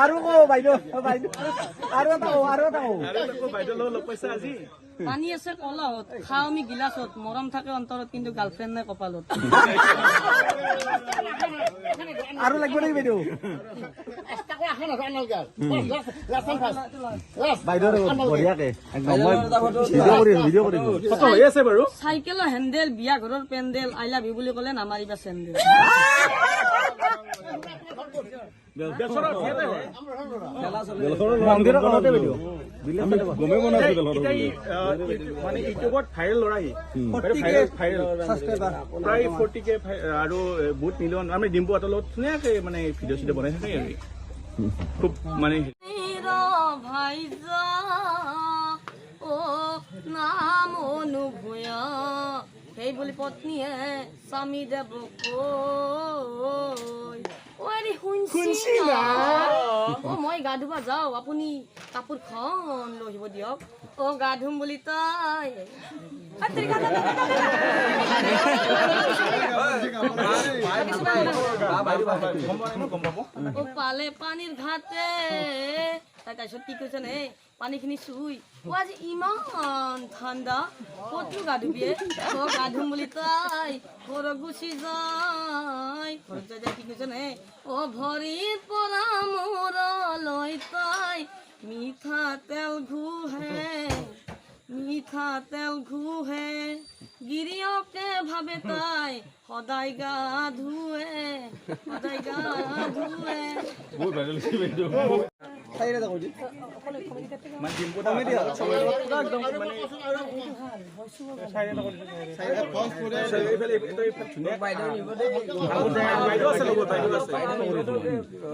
আৰু কো বাইদেউ বাইদেউ আৰু এটা কো আৰু এটা কো আৰু এটা কো বাইদেউ লগ পাইছা আজি। পানী আছে কলহত, খাওঁ আমি গিলাচত, মৰম থাকে অন্তৰত কিন্তু গাৰ্লফ্ৰেণ্ড নাই কপালত। আৰু লাগিব নেকি বাইদেউ? বাইদেউ বঢ়িয়াকে একদম মই ভিডিঅ' কৰি ফটো হৈ আছে বাৰু। চাইকেলৰ হেণ্ডেল, বিয়া ঘৰৰ পেণ্ডেল, I love you বুলি ক'লে নামাৰিবা চেণ্ডেল। মানে ইউটিউবত ভাইৰেল ল'ৰা সি, ভাইৰেল প্ৰায় 40K আৰু বহুত মিলিয়ন। আমি ডিম্পু হাতৰ লগত ধুনীয়াকে মানে ভিডিঅ' চিডিঅ' বনাই থাকে আৰু খুব মানে ভাই অ নাম অনুভূয়া সেই বুলি পত্নীয়ে স্বামী দেৱ কৈ শুনছি না অ মই গা ধুবা যাওঁ, আপুনি কাপোৰখন লৈ আহিব দিয়ক। অ গা ধুম বুলি তাই অ পালে পানীৰ ঘাটে। তাই তাৰপিছত কি কৈছে নে পানীখিনি চুই অ আজি ইমান ঠাণ্ডা ক'তনো গা ধুবিয়ে। অ গা ধুম বুলি তাই ঘৰত গুচি যায়। ঘৰত যাই যাই কি কৈছে নে অ ভৰিৰ পৰা মূৰলৈ তাই মিঠাতেল ঘঁহে, মিঠাতেল ঘঁহে, গিৰিয়কে ভাবে তাই সদায় গা ধুৱে, সদায় গা ধুৱে।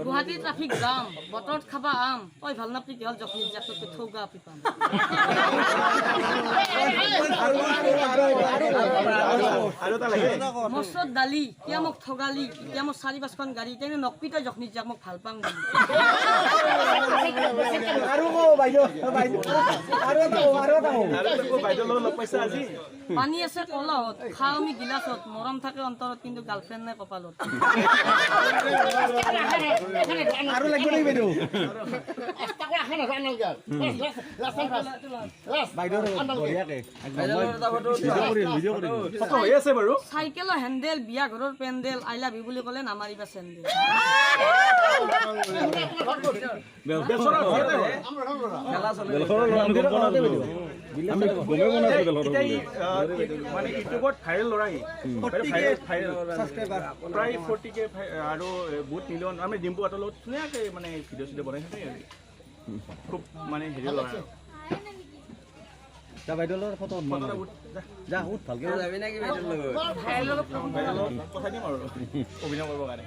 গুৱাহাটী ট্ৰাফিক জাম, বতৰত খাবা আম, ঐ ভাল নাপি কি হ'ল জখনি জাকতকৈ থৌগা আপি পাম। মচত দালি এতিয়া মোক ঠগালি, এতিয়া মোক 4-5খন গাড়ী, এতিয়া নকপি তই জখনি যাক মোক ভাল পাম বুলি। আৰু কো বাইদেউ বাইদেউ আৰু এটা কো আৰু এটা কো বাইদেউ লগ পাইছা আজি। পানী আছে কলহত, খাওঁ আমি গিলাচত, মৰম থাকে অন্তৰত কিন্তু গাৰ্লফ্ৰেণ্ড নাই কপালত। আৰু লাগিব নেকি বাইদেউ? বাইদেউ বঢ়িয়াকে একদম মই ভিডিঅ' কৰি ফটো হৈ আছে বাৰু। চাইকেলৰ হেণ্ডেল, বিয়া ঘৰৰ পেণ্ডেল, I love you বুলি ক'লে নামাৰিবা চেণ্ডেল। মানে ইউটিউবত ভাইৰেল ল'ৰা সি, ভাইৰেল প্ৰায় 40K আৰু বহুত মিলিয়ন। আমি ডিম্পু হাতৰ লগত ধুনীয়াকে মানে ভিডিঅ' চিডিঅ' বনাই থাকে আৰু খুব মানে হেৰি ল'ৰা। যা বাইদেউ লগত ফটো যা উঠ ভালকে কথা দিম আৰু অভিনয় কৰিবৰ কাৰণে।